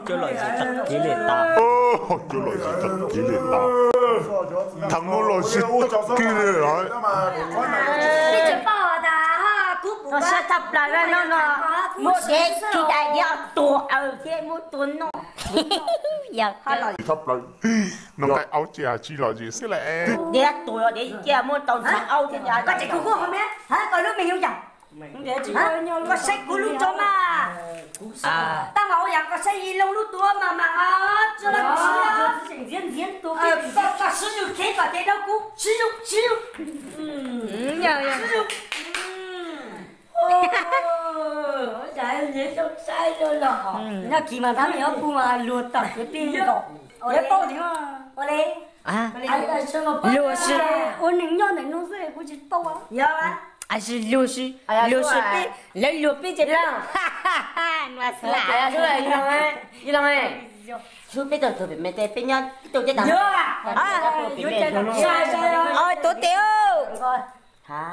Cov los zis tag kiv li tas. Cov los zis tag kiv li tas. Thaum no los zis tag kiv li lawm. Muab dev tsis dai diav tuag aws thiab muab tuag noj. Thaj plaws no, nqaij aub tsis hais tsis los zis xwb lawm. Diav tuag diav cia muab tau ntxhais aub thiab. Koj tseem kuv kuj hov miab, koj lub me nyuam cas? Koj saib kuv lub rau mas. Tab mas ua yam koj saib Yi Loo lub tuaj mas mas tso los tsis. Koj sib yus khev kom ces dau kuv sib yus sib yus. Nyob kis mas tab meeg ob pug mas luag tawm kev pij nkaus. Yuav paub tias luag sis ua neeg nyob ntawm no xwb kuv tsis paub. Luag sis, luag sis peb, lawv luag peb ces tuav tes. Tuav tes. Cov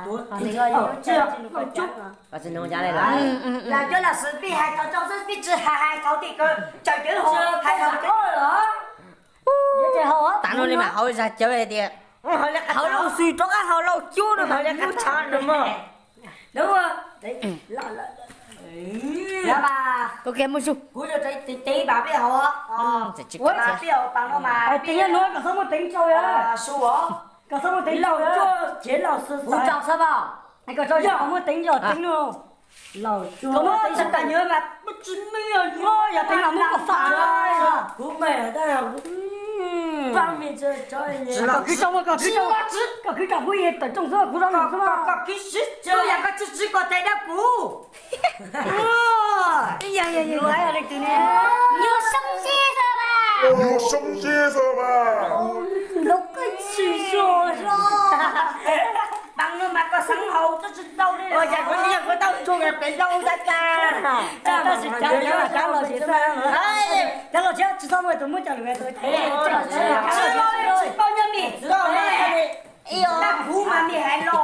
laus xwb peb hais tau tso xwb, peb tsis hais hais tau tim ko tsaws cov hais tau. Tav no li mas hauv zag cawv hais tias hauv Lauj Xwm rov qab hauv Lauj Cub no mas lub tshav no mas. Ua ke muaj zug. Kuv yuav tev tev pab peb hauv. Peb hauv pas no mas peb yuav nuav kom txhob muaj teev rau. Kom txhob muaj teev rau. Kuv tso xwb. Kom tso kom muaj teev rau teev no. Kom muaj teev rau tas nyuag mas tsis meej. Yog teev mas muab koj fam. Kuv meej. Koj khwv rau, koj khwv rau, koj khwv rau kuv tawm rooj xwb kuv rau xwb. Koj khwv siv tsuas yam koj tsis tsis kom tes dab kuv. Nyuag soob zeb xwb mas. Nyuag soob zeb xwb mas. Lub koj tsis zog zog. Pas no mas koj xeev haus tsis tsis tau li. Ua cas kuv tsis yog kuv tau tshua pem dau tas tas. Tab sis cov los tsis tau, cov los tsis tau tsis txhob muaj tus muab cov lus tsis tau tsis tau nyob mi. Tab kuv mas mi hais los.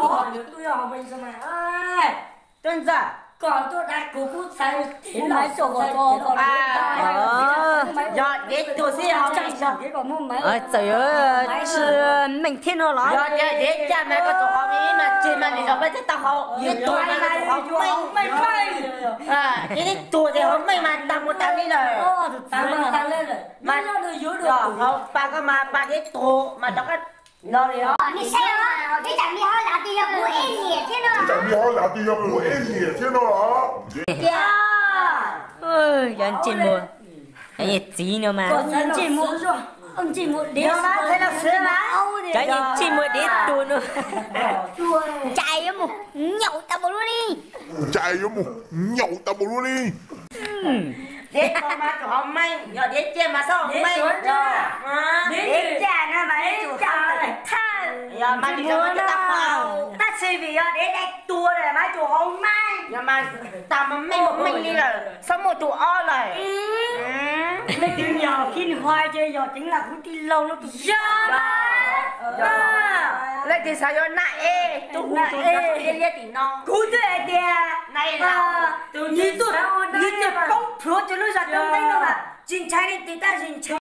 Tuaj ntxawm. Koj tuaj dag kuv kuj txhais. Yog dev tuag xwb ho. Txawm yuav tsis meej thiab no los? Yog dev caj mas koj tsuas ho me mas tseg mas nws zov peb thiaj tau haus. Dev tuag mas koj tsuas ho meej. Dev tuag ces ho meej mas tag mus tag li lawm. Mas yog ho pas koj mas pas dev tuag mas rov qab los li os. Nej saib os, tej tsam me ho lav tias yog kuv ej niam thiab no. Tej tsam me ho lav tias yog kuv ej niam thiab no los? Yog ntsej muag, yog txiv no mas. Ntsej muag dev, cov ntsej muag dev tuag no. Ntsais yuav mus nyaum tau npaum lub li. Ntsais yuav mus nyaum tau npaum lub li. Dev tuag mas tsuas ho meej, yog dev caj mas txhob ho meej. Dev caj no mas ib tug thawj thawj. Yog mas li tau tau. Tab sis vim yog dev dai tuag lawm mas tsuas ho meej. Yog mas tag mas meej meej li lawm, txhob muaj tus ob lawm. Leej twg nyaum Khib Huais ces yog ceev lam kuv tij laug lub tus. Yog mas. Leej twg xav yuav naj ej, tub hu tus liab liab tim no. Kuv twb hais tias nws tuaj, nws tuaj poob plhuav rau lub zos Roob Nteeb no mas tsis ntshai leej twg tab sis ntshai